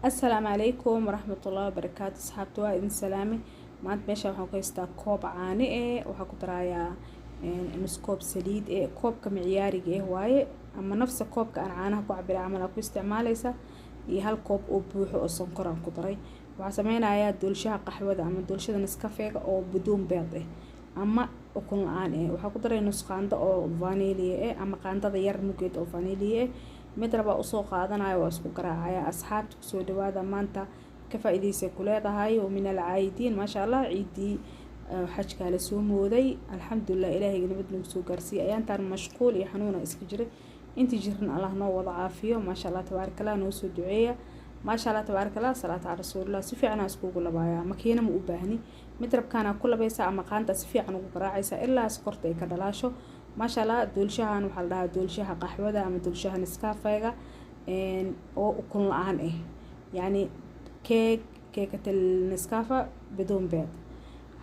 Asalaamu calaykum waraxmatullaahi wabarakaatu. Asxaabta, waa idin salaamay. Maanta meesha waxaan ku haystaa koob caano eh. Waxaa ku darayaa nus koob saliid eh, koobka miciyaariga eh waaye, ama nafsa koobka aan caanaha ku cabira camal aa ku isticmaalaysa, iyo hal koob oo buuxo oo sonkor aan ku daray. Waxaa sameynayaa doolshaha qaxwada ama doolshada Nescafega oo buduun beed eh ama ukun la-aan eh. Waxaa ku daray nus qaando oo vanilla eh ama qaandada yar mugeed oo vanilla eh. Mid rabaa usoo qaadanaya, waa isku garaacaya. Asxaabta, kusoo dhawaada. Maanta ka faa-iideysay ku leedahay oo min alcaayidiin. Maasha Allah, ciidii xajkaa la soo mooday, alxamdulilah, Ilaahayga nabad nagu soo gaarsiiyay. Ayaantaan mashquul iyo xanuuna iska jiray. Intii jirin Allah noo wada caafiyo. Maasha Allah, tabaaraka Allah, noo soo duceeya. Maasha Allah, tabaaraka Allah, salaata cala rasuulillah. Si fiican aan iskugu labayaa, makiina ma u baahni. Mid rabkaana ku labaysa ama qaanta si fiican ugu garaacaysa ilaa sokorta ay ka dhalaasho. Maasha Allah, doolshahan waxaa la dhahaa doolshaha qaxwada ama doolshaha Nescafega oo ukun la-aan ah, yacni keeg keekatal Nescafe biduun beed.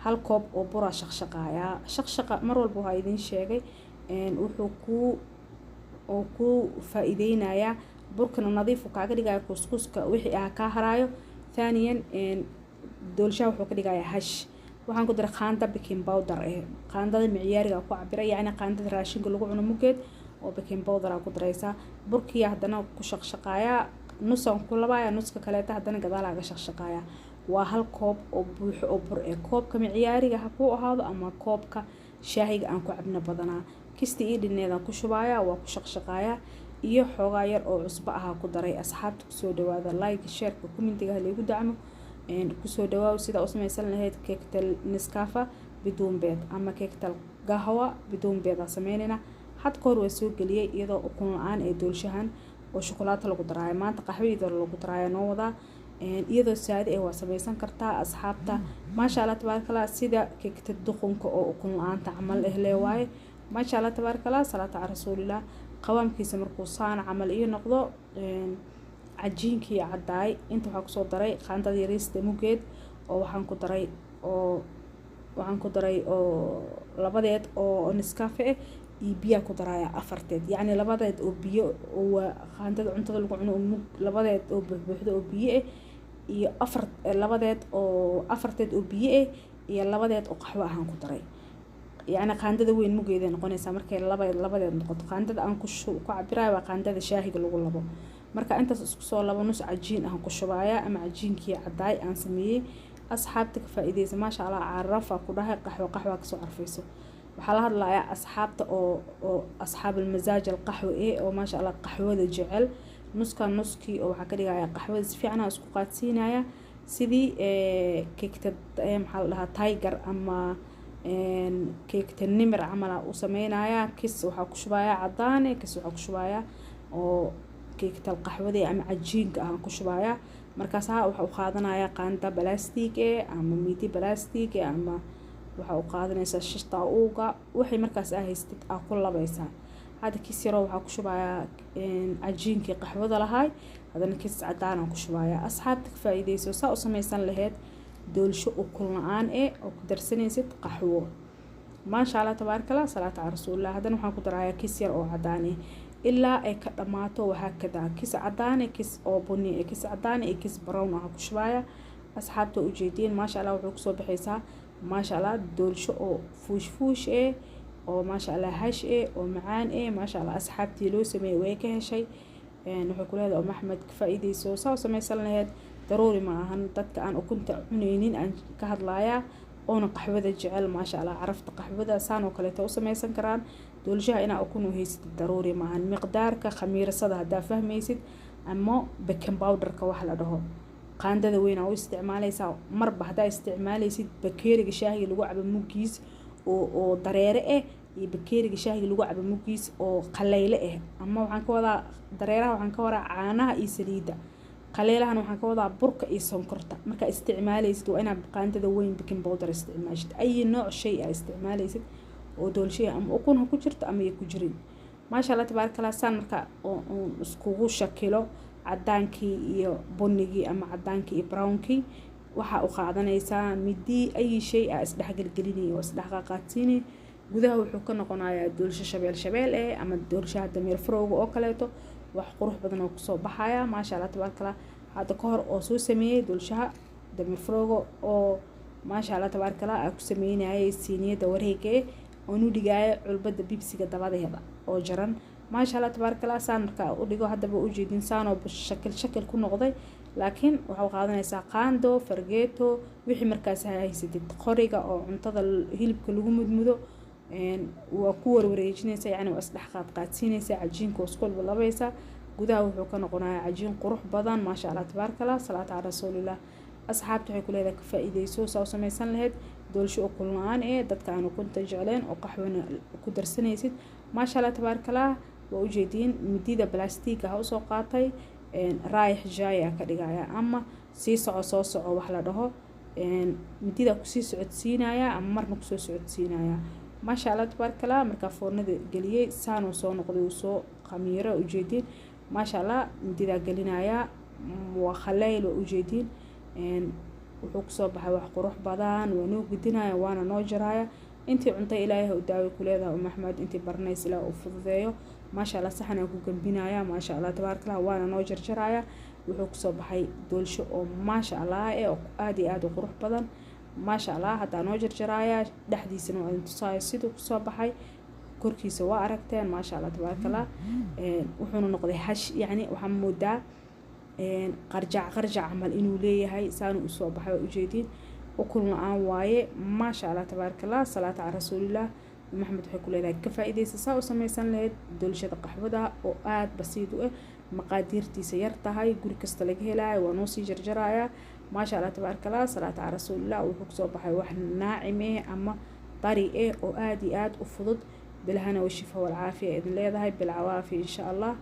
Hal koob oo buraa shaqshaqaayaa. Shaqshaqa mar walba waxaa idiin sheegay wuxuu kuu oo kuu faa-iideynayaa burkana nadiifu kaaga dhigaya, kuskuska wixii ah kaa haraayo. Thaniyan, doolshaha wuxuu ka dhigayaa hash. Waxaan ku daray qaanda baking powder eh, qaandada miciyaariga ku cabira, yacni qaandada raashinka lagu cuno mugeed oo baking powder aa ku daraysaa. Burkiya haddana ku shaqshaqaayaa, nusaan ku labaaya, nuska kaleeta haddana gadaalaaga shaqshaqaaya. Waa hal koob oo buuxo oo bur eh, koobka miciyaariga ha kuu ahaado ama koobka shaahiga aan ku cabno badanaa. Kisti ii dhineedaan ku shubaaya, waa ku shaqshaqaaya, iyo xoogaa yar oo cusbo ahaa ku daray. Asxaabta, kusoo dhawaada. Like, shareka, commentiga halaygu dacmo. Kusoo dhawaaw sidaa u samaysan lahayd keektal Nescafe biduun beed ama keektal gahawa biduun beed aa sameynayna. Had ka hor waa soo geliyey iyadoo ukun la-aan ee doolshahan oo shukulaato lagu daraayo. Maanta qaxwo iyadoo lagu daraayo noo wadaa. Iyadoo saade ah waa sameysan kartaa, asxaabta. Maasha Allah, tabaaraka. Sida keegta duqunka oo ukun la-aanta camal eh lee waaye. Maasha Allah, tabaaraka Allah, salaata cala rasuulillah. Qawaamkiisa markuu saan camal ii noqdo, cajiinkii caddaay inta waxaa kusoo daray qaandada yariista mugeed oo waxaan ku daray oo waxaan ku daray oo labadeed oo Nescafe ah iyo biyaa ku daraya afarteed, yacni labadeed oo biyo oo waa qaandada cuntada lagu cuno oo mug labadeed oo buuxbuuxda oo biyo ah, iyo afar labadeed oo afarteed oo biyo ah, iyo labadeed oo qaxwo ahaan ku daray. Yacni qaandada weyn mugeeday noqonaysaa markay laba labadeed noqoto. Qaandada aan ku cabirayo waa qaandada shaahiga lagu labo. Marka intaas isku soo labo, nus cajiin aan ku shubaaya ama cajiinkii caddaay aan sameeyey. Asxaabta, ka faa'iideysa. Maasha Allah, carafa ku dhahay, qaxwo qaxwa kasoo carfayso. Waxaa la hadlayaa asxaabta oo asxaab almasaaj alqaxwo eh oo maasha Allah qaxwada jecel. Nuskan nuskii oo waxaa ka dhigaya qaxwada, si fiican aan isku qaadsiinaya, sidii keegta maxaa la dhahaa, tiger ama keegta nimir camal aa u sameynaya. Kis waxaa ku shubaya cadaane, kis waxaa ku shubaya oo keegta qaxwada ama cajiinka ah ku shubaya. Markaas ha waxa u qaadanaya qaanda balastig eh ama midi balastig eh, ama waxa u qaadanaysaa shishta uuga, waxay markaas aa haystid aa ku labaysaa. Hadda kis yaroo waxaa ku shubayaa cajiinkii qaxwada lahaay, haddana kis cadaan aan ku shubayaa. Asxaabta, ka faa'iideyso saa u samaysan lahayd doolsho ukun la-aan eh oo ku darsanaysid qaxwo. Maasha Allah, tabaaraka Allah, salaata cala rasuulillah. Haddana waxaan ku darayaa kis yar oo cadaan eh ilaa ay ka dhamaato. Waxaa kadaa kis cadaan eh, kis oo bunni eh, kis cadaan eh, kis brown ah ku shubaya. Asxaabta, ujeediin, maasha Allah, wuxuu kusoo baxaysaa, maasha Allah, doolsho oo fuush fuush eh oo maasha Allah hash eh oo macaan eh. Maasha Allah, asxaabtii loo sameeyey way ka heshay. Waxay ku leedahay Om Axmed, ka faa'iideyso saa u samaysan lahayd. Daruuri ma ahan dadka aan ukunta cuneynin aan ka hadlayaa, oona qaxwada jecel. Maasha Allah, carafta qaxwada saan oo kaleeto u samaysan karaan doolashaha. Inaa ukun u haysatid daruuri ma ahan. Miqdaarka khamiirasada haddaa fahmaysid ama baking powderka wax la dhaho, qaandada weyn aa u isticmaaleysaa. Marba haddaa isticmaaleysid bakeeriga shaahiga lagu cabo muggiis oo dareere ah iyo bakeeriga shaahiga lagu cabo muggiis oo qaleyle ah, ama waxaan ka wadaa dareeraha, waxaan ka wadaa caanaha iyo saliidda, qaleylahana waxaan ka wadaa burka iyo sonkorta. Markaa isticmaaleysid waa inaad qaandada weyn baking powder isticmaashid. Ayi nooc shay aa isticmaaleysid oo doolshaya, ama ukun ha ku jirto ama ay ku jirin. Maasha Allah, tabaaraka Allah. Saan marka uun iskugu shakilo cadaankii iyo bunigii ama cadaankii iyo brownkii, waxaa u qaadanaysaa midi, ayi shay aa isdhexgelgelinaya oo isdhexqaqaadsiinaya. Gudaha wuxuu ka noqonayaa doolsho shabeel shabeel eh ama doolshaha dameer farowga oo kaleeto, wax qurux badan oo kusoo baxaya. Maasha Allah, tabaaraka Allah. Hadda ka hor oo soo sameeyey dulshaha damirfroogo oo maasha Allah tabaaraka Allah aan ku sameynayay siiniyada wareega eh oon u dhigaayo culbada bibsiga dabadeeda oo jaran. Maasha Allah tabaaraka Allah, saan markaa u dhigo haddaba ujeedin saanoo shakil shakil ku noqday, laakiin waxaa qaadanaysaa qaando, fargeeto, wixii markaas haysatid, qoriga oo cuntada hilibka lagu mudmudo waa ku warwareejinaysa, yacni waa isdhex qaadqaadsiinaysa cajiinka, waa isku labaysa. Gudaha wuxuu ka noqonayaa cajiin qurux badan. Maasha Allah tabaaraka Allah, salaata cala rasuulillah. Asxaabta waxay ku leedahay ka faa'iideyso saa u samaysan lahayd doolsho ukun la-aan ee dadka aan ukunta jecleen oo qaxwana ku darsanaysid. Maasha Allah tabaaraka Allah, waa ujeediin midida balastiga ha usoo qaatay, raayix jaaya ka dhigaya ama sii soco soo soco wax la dhaho, midida kusii socodsiinaya ama marna kusoo socodsiinaya. Maasha Allah tabaaraka Allah, markaa foornada geliyey saanuu soo noqday, uu soo khamiiro, ujeediin. Maasha Allah, mididaa gelinaya waa khaleyl, waa ujeediin. Wuxuu kusoo baxay wax qurux badan, waa noo gudinaya waana noo jaraya. Intii cunto Ilaahay u daaway ku leedahay Um Axmed, intii baranaysa Ilaah uu fududeeyo. Maasha Allah, saxan aan ku gambinaya. Maasha Allah tabaaraka Allah, waana noo jarjaraya. Wuxuu kusoo baxay doolsho oo maasha Allah eh oo aad iyo aad u qurux badan. Maasha Allah, haddaa noo jarjaraya, dhexdiisana waa idin tusaayo siduu kusoo baxay, korkiisa waa aragteen. Maasha Allah tabaaraka Allah, wuxuuna noqday hash, yacni waxaa moodaa qarjac qarjac camal inuu leeyahay. Saanu usoo baxay, waa ujeediin, ukun la-aan waaye. Maasha Allah tabaaraka Allah, salaata cala rasuulillah. Maxamed waxay ku leedahay ka faa'iidaysa saa u samaysan lahayd doolshada qaxwada oo aada basiid u ah, maqaadiirtiisa yar tahay, guri kasta laga helaayo. Waa noo sii jarjarayaa. Maasha Allah tabaaraka Allah, salaata cala rasuulillah. Wuxuu kusoo baxay wax naacim eh ama dari eh oo aada iyo aada u fudud. Bilhana washifa walcaafiya idin leedahay, bilcawaafi insha Allah.